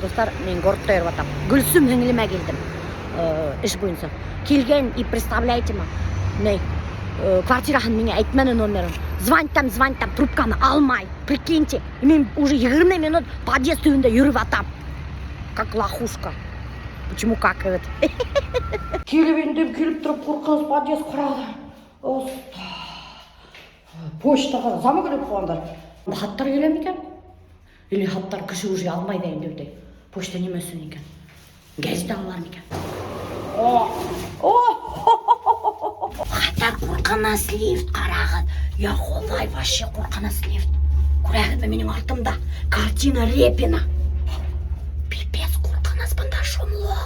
Дуҫтар, мин городта йөрөп ятам. Гөлсөм һеңлемә килдем. Эш буйынса. Килгән и представляете ма? Ни? Квартираһын миңә әйтмәне номерын. Звонитам, звонитам, трубканы алмай. Прикиньте, мин уже 20 минут подъезд төбөндә йөрөп ятам. Как лохушка. Почему как это? Килеп индем, килеп тороп ҡурҡыныс подъезд ҡарағыҙ. Оста. Почтаға замок элеп ҡуйғандар. Хаттар килә микән? Или хаттар кеше уже алмай ҙа инде бит. Почта нимә өсөн икән? Гәзит алалар микән? О! О! Хәтәр ҡурҡыныс лифт, ҡарағыҙ. Я Хоҙай, вообще ҡурҡыныс лифт. Күрәһегеҙме минең артымда? Картина Репина. Пипец, ҡурҡыныс бында шомло.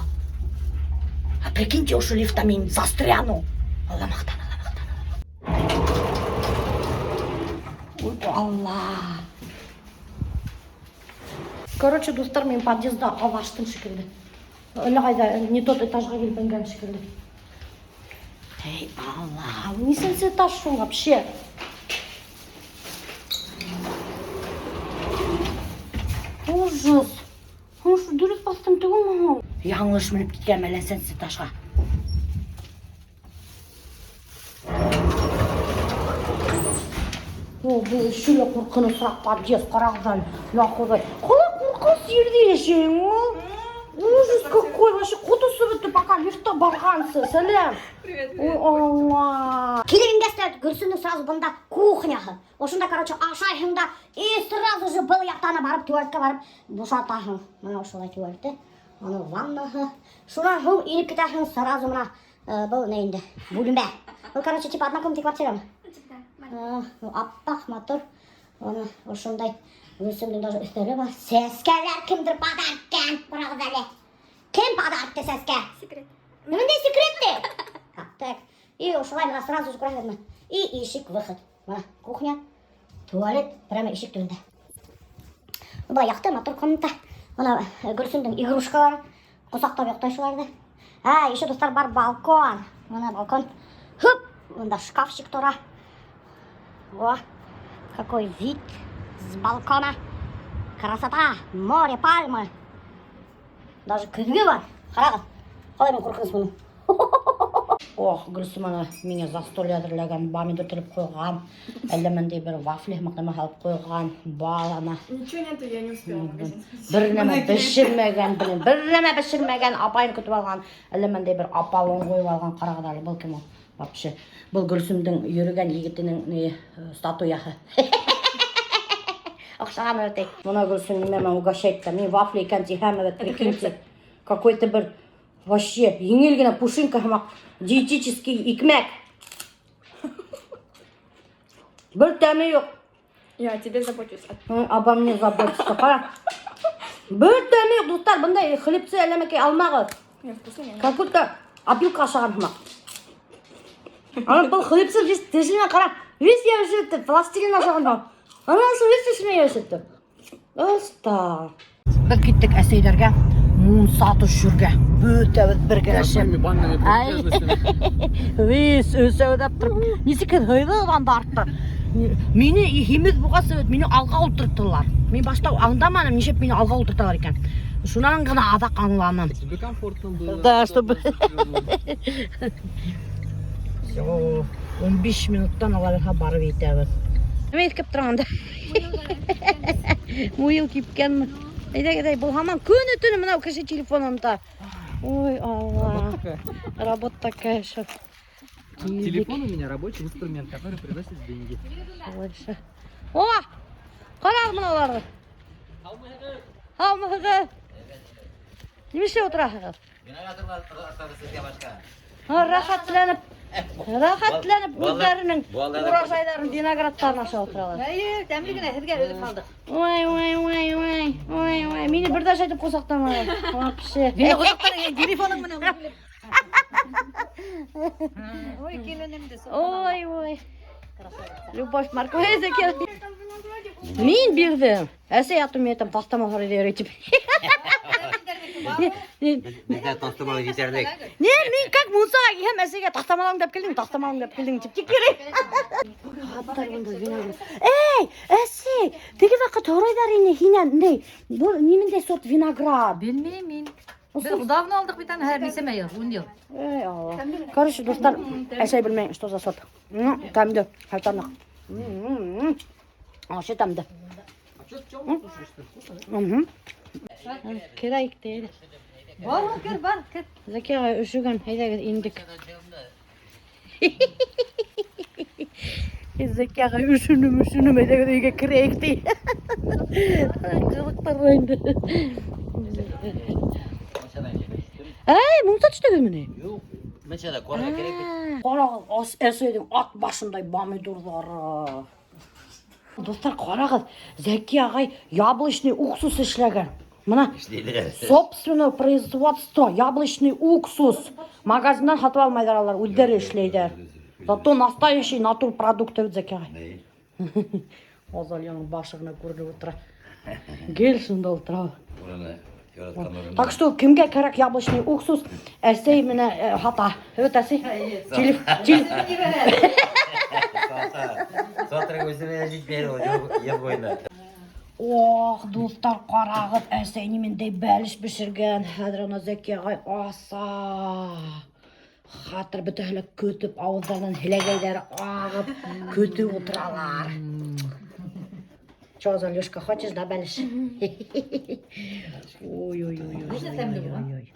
А прикиньте, ошо лифтта мин застряну. Алла маҡтан, Алла маҡтан. Ой, Алла. Короче, дуҫтар, мин подъездда аҙаштым шикелле. Әллә ҡайҙа, не тот этажға килеп менгән шикелле. Эй, Алла, нисәнсе этаж шул вообще? Ужас. Һуң дөрөҫ баҫтым түгелме һуң? Яңылыш менеп киткән әллә нисәнсе этажға. О, был еще лә ҡурҡынысыраҡ подъезд, ҡарағыҙ әле. Я Хоҙай. Ҡалай ҡурҡыныс ерҙә йәшәйем ул. Ужас какой, вообще ҡот осоп бөттө, пока лифтта барғансы. Сәләм. Привет, Ой, Алла. Килеп ингәс тә Гөлсөмдөң сразу бында кухняһы. Ошонда, короче, ашайһың да и сразу же был яҡтан барып туалетка барып бушатаһың. Мына ошолай туалеты. Аны ваннаһы. Шунан һуң инеп китәһең сразу мына был ни инде? Бүлмә. Был, короче, типа однокомнатный квартирамы? Типа, да, маленькая. Ну, аппаҡ матур. Аны ошондай Гөлсөмдөң даже өҫтәле бар. Сәскәләр кемдер подарок иткән. Ҡарағыҙ әле. Кем подарок итте сәскә? Секрет. Ниндәй секрет ти? Так. И ошолай мына сразу же күрәһегеҙме? И ишек выход. Мына кухня, туалет прямо ишек төбөндә. Былай яҡты, матур комната. Мына Гөлсөмдөң игрушкалары. Ҡосаҡлап йоҡлай шуларҙы. А, еще дуҫтар бар балкон. Мына балкон. Хөп! Мында шкафчик тора. О, какой вид с балкона. Красота! Море, пальмы. Даже көҙгө бар. Ҡарағыҙ. Ҡалай мин ҡурҡыныс бының. Ох, Гөлсөм ана миңә застолье әҙерләгән, помидор телеп ҡуйған, әллә ниндәй бер вафли һымаҡ нәмә һалып ҡуйған, бал ана. Ничего нету, я не успела в магазин сходить. Бер нәмә бешермәгән, блин, бер нәмә бешермәгән, апайын көтөп алған, әллә ниндәй бер Аполлон ҡуйып алған, ҡарағыҙ әле, был кем ул? Вообще, был Гөлсөмдөң йөрөгән егетенең ни статуяһы. Оҡшаған бит. Мына Гөлсөм нимә менән угощать итә. Мин вафли икән тиһәм, бит, прикиньте. Какой-то бер вообще еңел генә пушинка һымаҡ диетический икмәк. Бер тәме юҡ. Я о тебе забочусь. Обо мне заботиться. Ҡара. Бер тәме юҡ, дуҫтар, бындай хлебцы әләмәкәй алмағыҙ. Я вкусно, я Как будто опилка ашаған һымаҡ. Ана был хлебцы весь тешенә ҡара. Весь йәбешеп бөттө, пластилин ашаған һымаҡ. Ана весь тешенә йәбешеп бөттө. Оста. Беҙ киттек әсәйҙәргә мунса төшөргә. Бөтәбеҙ бергәләшеп. Банными Ай. принадлежностями. Весь өсәүҙәп тороп. Нисек һыйҙығыҙ анда артта. Мине һимеҙ булғас, мине алға ултырттылар. Мин башта аңламаным, нишләп мине алға ултырталар икән. Шунан ғына аҙаҡ аңланым. Тебе комфортно было. Да, чтобы- Все, 15 минуттан ала бирһә барып етәбеҙ. Нимә иҫкәп торған анда? Муйыл кипкәнме? Әйҙә, әйҙә, был һаман көнө төнө мынау кеше телефонында. Ой, Алла. Работа такая шо. Телефон у меня рабочий инструмент, который приносит деньги. Больше. О! Ҡарағыҙ мыналарҙы. Һаумыһығыҙ. Нимә эшләп ултыраһығыҙ? Рәхәтләнеп, рәхәтләнеп үҙҙәренең урожайҙарын, виноградтарын ашап ултыралар. Эйе, тәмле генә һеҙгә өҙөп һалдыҡ. Ой, ой, ой, ой, ой, ой. Мине бер ҙә шайтып ҡосаҡламай. Вообще. Мине ҡосаҡлар телефоның менән. Ой, киленем дә. Ой, ой. Любовь Марковна килде. Мин бирҙем. Әсәй атым мин әйтәм, таҫтамал һорай йөрөй тип. Беҙҙә таҫтамал етерлек. Не, мин как мунсаға килһәм, әсәйгә таҫтамалыңды алып килдең, таҫтамалыңды алып килдең тип тик йөрөй. Хатта бында виноград. Эй, әсәй, теге ваҡыт һорайҙар ине һинән, ни, был ниндәй сорт виноград? Белмәйем мин. Беҙ давно алдыҡ бит аны, һәр нисәмә йыл, 10 йыл. Эй, Алла. Короче, дуҫтар, әсәй белмәй, что за сорт. Тәмле, һәлтаныҡ. Вообще тәмле. А что, пчелы кушаешь, что ли? Вкусно, да? Мгм. Керәйек тә. Бар, кер, бар, кер. Зәки ағай өшөгән, әйҙәгеҙ индек. Зәки ағай өшөнөм, өшөнөм, әйҙәгеҙ өйгә керәйек ти. Ҡыҙыҡтар инде. Эй, мунса төштөгөҙмө ни? Юҡ, мунсала ҡарарға кәрәк бит. Ҡарағыҙ, әсәйҙең ат башындай помидорҙары. Дуҫтар, ҡарағыҙ, Зәки ағай яблочный уксус эшләгән. Мына Эшләйҙәр. Собственное производство, яблочный уксус. Магазиндан һатып алмайҙар алар, үҙҙәре эшләйҙәр. Зато настоящий натурпродукт бит Зәки ағай. Азалияның башы ғына күренеп ултыра. Гел шунда ултыра. Урыны яратҡан урыны. Так что кемгә кәрәк яблочный уксус, әсәй менә һата. Evet, әсәй. Телеф, телеф, Сатырға үҙенә етмәй ул йыл буйына. Ох, дуҫтар, ҡарағыҙ, әсәй ниндәй бәлеш бешергән. Хәҙер ана Зәки ағай аса. Хәтер бөтәһе лә көтөп, ауыҙҙарынан һеләгәйҙәре ағып, көтөп ултыралар. Чё, Залюшка, хочешь, да, бәлеш? Ой-ой-ой. Ниндәй тәмле була? Ой-ой.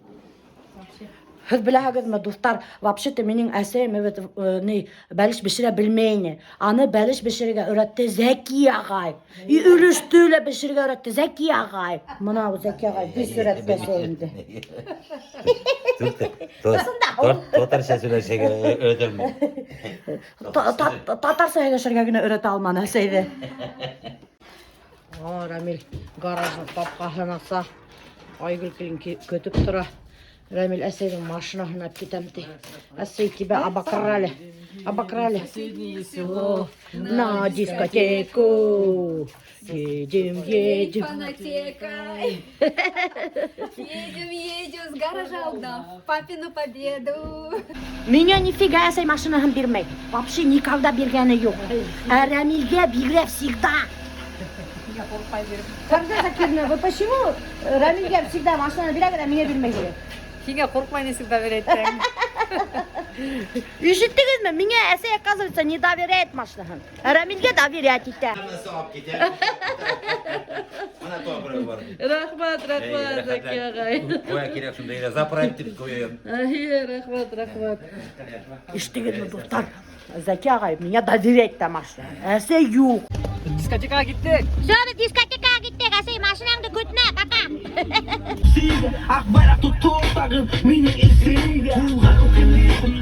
Һеҙ беләһегеҙме, дуҫтар, вообще-то минең әсәйем бит, ни, бәлеш бешерә белмәй ине. Аны бәлеш бешерергә өйрәтте Зәки ағай. И өлөштө лә бешерергә өйрәтте Зәки ағай. Мына ул Зәки ағай бик өйрәтте әсәйемде. Татарса һөйләшергә өйрәтәлмәй. Татарса һөйләшергә генә өйрәтә алманы әсәйҙе. О, Рамил гаражның ҡапҡаһын аса. Айгөл килен көтөп тора. Рамил әсәйҙең машинаһын алып китәм ти. Әсәй, тебя обокрали. Обокрали. Соседнее село. На дискотеку. Едем, едем. Фонотекой. Едем, едем с гаража угнав папину победу. Миңә нифига әсәй машинаһын бирмәй. Вообще никогда биргәне юҡ. Ә Рамилгә бирә всегда. Фәрзә Закировна, вы почему Рамилгә всегда машинаны бирә, ә миңә бирмәйһегеҙ? Һиңә ҡурҡмай нисек доверять итәм. Ишеттегеҙме? Миңә әсәй, оказывается, не доверяет машинаһын. Ә Рамилгә доверять итә. Мына тағы бар. Рәхмәт, рәхмәт, Зәки ағай. Ҡуя кәрәк шундай заправить итеп ҡуям. Әйе, рәхмәт, рәхмәт. Ишеттегеҙме, дуҫтар? Зәки ағай, миңә доверять итә машина. Әсәй юҡ. Дискотекаға киттек. Все, беҙ дискотекаға киттек. Әсәй, машинаңды көтмә, пока. Аҡ байраҡ тотоп минең исемгә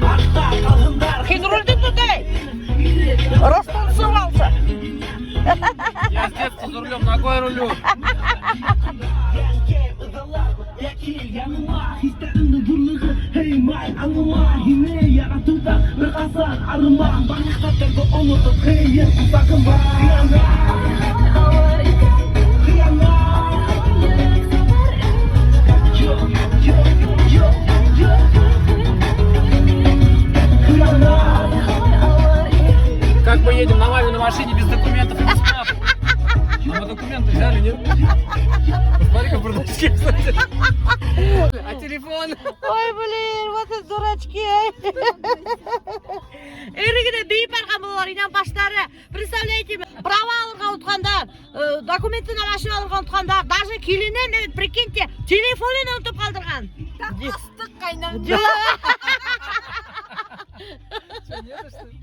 Артта ҡалһындар. Һин рулде тот, эй! Растанцевался. Я с детства за рулем, ногой рулю. Яныма хистәреңдең ҙурлығы һыймай аңыма һине яратыуҙа бер ҡасан арыма барлыҡ хаттарҙы онотоп һөйөп сағынба. Хыянат, хыянат. Йо, йо, йо, йо. Хыянат. Как мы едем на маме на машине без документов и без прав? А мы документы взяли, нет? Посмотри, как бардачки, кстати. А телефон? Ой, блин, вот это дурачки. Эре генә бейеп барған булалар, инәм баштары. Представляете, права алырға онотҡандар, документына машина алырға онотҡандар, даже киленен, прикиньте, телефонын онотоп ҡалдырған. Астыҡ ҡайнар. Дела. Что, нет, что ли?